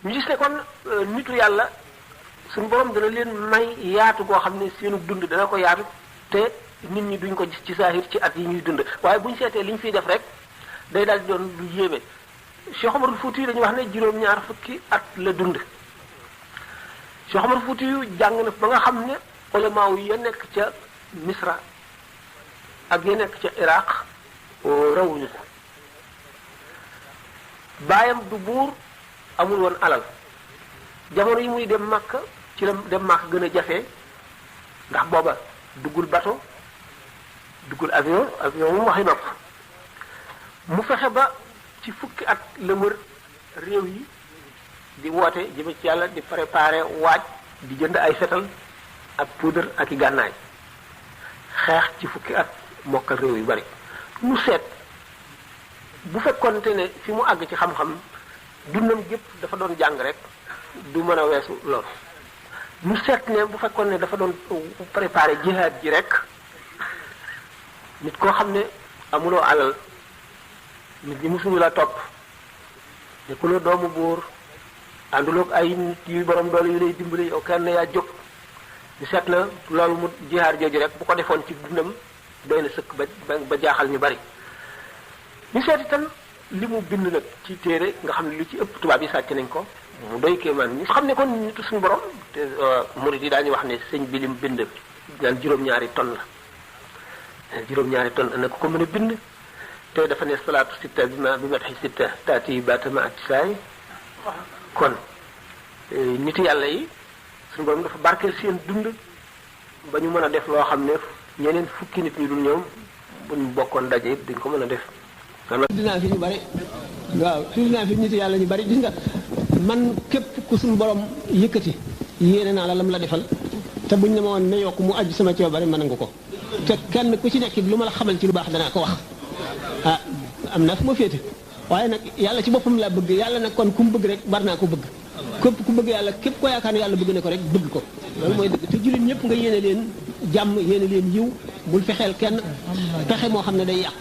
ñu gis ne kon nitu yàlla suñu borom dana leen may yaatu goo xam ne seenu dund dana ko yaatu te nit ñi duñ ko gis ci saahir ci at yi ñuy dund waaye buñ seetee li ñu fiy def rek day daal di doon lu yéeme Cheikh Omarul Fouti dañuy wax ne juróom-ñaar fukki at la dund Cheikh Omarul Fouti yu jàng na ba nga xam ne ulama yi ya nekk ca Misra ak ya nekk ca Iraq rawuñu ko baayam du buur amul woon alal jamono yi muy dem Makka ci la dem Makka gën a jafe ndax booba duggul bateau duggul avion mu waxi nopp mu fexe ba ci fukki at la wër réew yi di woote jëme ci yàlla di préparer waaj di jënd ay fetal ak poudre ak i gànnaay xeex ci fukki at mokkal réew yu bari mu seet bu fekkonte ne fi mu àgg ci xam-xam dundam gépp dafa doon jàng rek du mën a weesu loolu mu seet ne bu fekkoon ne dafa doon préparer jihaad ji rek nit koo xam ne amuloo alal nit ñi musuñu la topp nekkuloo doomu buur ànduloog ay nit yu borom doole yu lay dimbali yow kenn yaa jóg di seet na loolu mu jihaad jooju rek bu ko defoon ci dundam doy na sëkk ba jaaxal ñu bari ñu seet itam li mu bind nag ci téere nga xam ne lu ci ëpp tubaab yi sàcc nañ ko mu doy kéemaan ñu xam ne kon nitu suñu borom te murid yi daañuy wax ne sëñ bi lim bind naan juróom-ñaari tonne la juróom-ñaari tonne na ko mën a bind te dafa ne salaatu sitta bi matxi sitta taati batama ak saay kon nit yàlla yi suñu borom dafa barkeel seen dund ba ñu mën a def loo xam ne ñeneen fukki nit ñu dul ñoom buñ bokkoon daje it duñ ko mën a def. dinaa fi ñu bari waaw dinaa fi nit yàlla ñu bari gis nga man képp ku suñu borom yëkkati yéene naa la lam la defal te buñ ne ma woon ne yokk mu aju sama coobare mën nga ko te kenn ku ci nekk lu ma la xamal ci lu baax danaa ko wax ah am naa fu ma féete waaye nag yàlla ci boppam laa bëgg yàlla nag kon ku mu bëgg rek bar naa ko bëgg képp ku bëgg yàlla képp ko yaakaar ne yàlla bëgg na ko rek bëgg ko loolu mooy dëgg te jullit ñëpp nga yéene leen jàmm yéene leen yiw bul fexeel kenn pexe moo xam ne day yàq